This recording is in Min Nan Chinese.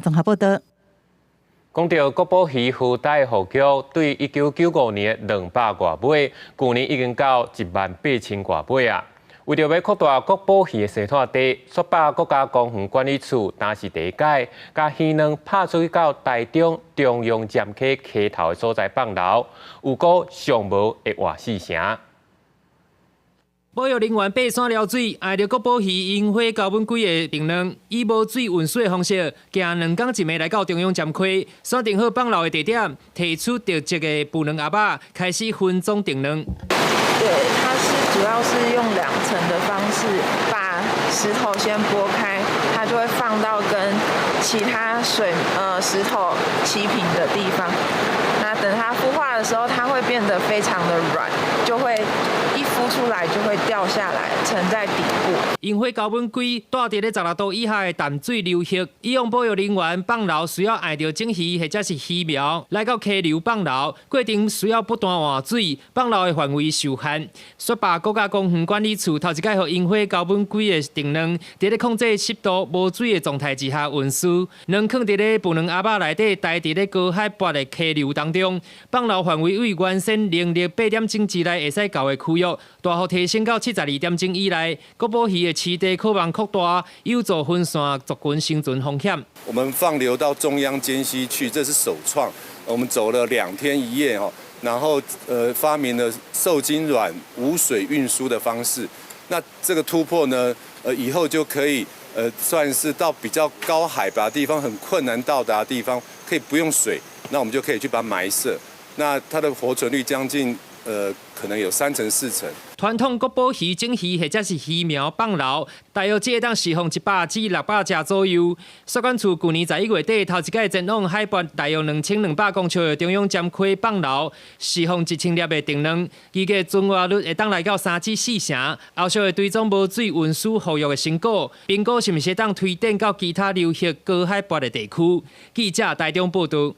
綜合報道。講到國寶魚洄台復育，對1995年200外尾，舊年已經到1萬8千外尾啊。為著欲擴大國寶魚的生態地，雪霸國家公園管理處當時第一擺，共魚卵拍出去到台中中央尖溪溪頭的所在放流，預估上無會活四成。保育人員爬山撩水，愛著國寶魚櫻花鉤吻鮭的定卵，以無水運輸的方式，行2工一暝來到中央尖溪，選定好放流的地點，提出特製的孵卵盒仔，開始分裝定卵。對，它是主要是用兩層的方式，把石頭先撥開，它就會放到跟其他水石頭齊平的地方。那等它孵化的時候，它會變得非常的軟，就會一孵出來就會掉下來，沉在底部。櫻花鉤吻鮭蹛佇咧16度以下的淡水流域，以往保育人員放流需要愛著種魚或者是魚苗來到溪流放流，過程需要不斷換水，放流的範圍受限。雪霸國家公園管理處頭一擺予櫻花鉤吻鮭的定卵，佇咧控制濕度、無水的狀態之下運輸，卵囥佇咧孵卵盒仔內底，待佇咧高海拔的溪流當中，放流範圍對原先農曆8點鐘之內會使到的區域，大幅提升到72點鐘以內。國寶魚的棲地可望擴大，有助分散族群生存風險。我們放流到中央間溪去，這是首創。我們走了2天1夜哦，然後發明了受精卵無水運輸的方式。那這個突破呢，以後就可以算是到比較高海拔地方，很困難到達的地方，可以不用水，那我們就可以去把它埋設。那它的活存率將近可能有三成四成。傳統國寶魚種魚或者是魚苗放流，大約只會當釋放100至600隻左右。雪管處舊年11月底頭一擺前往海拔大約2200公尺的中央尖溪放流，釋放1000粒的定卵，預計存活率會當來到3至4成。後續會追蹤無水運輸復育的成果，評估是毋是會當推展到其他流域高海拔的地區。記者台中報道。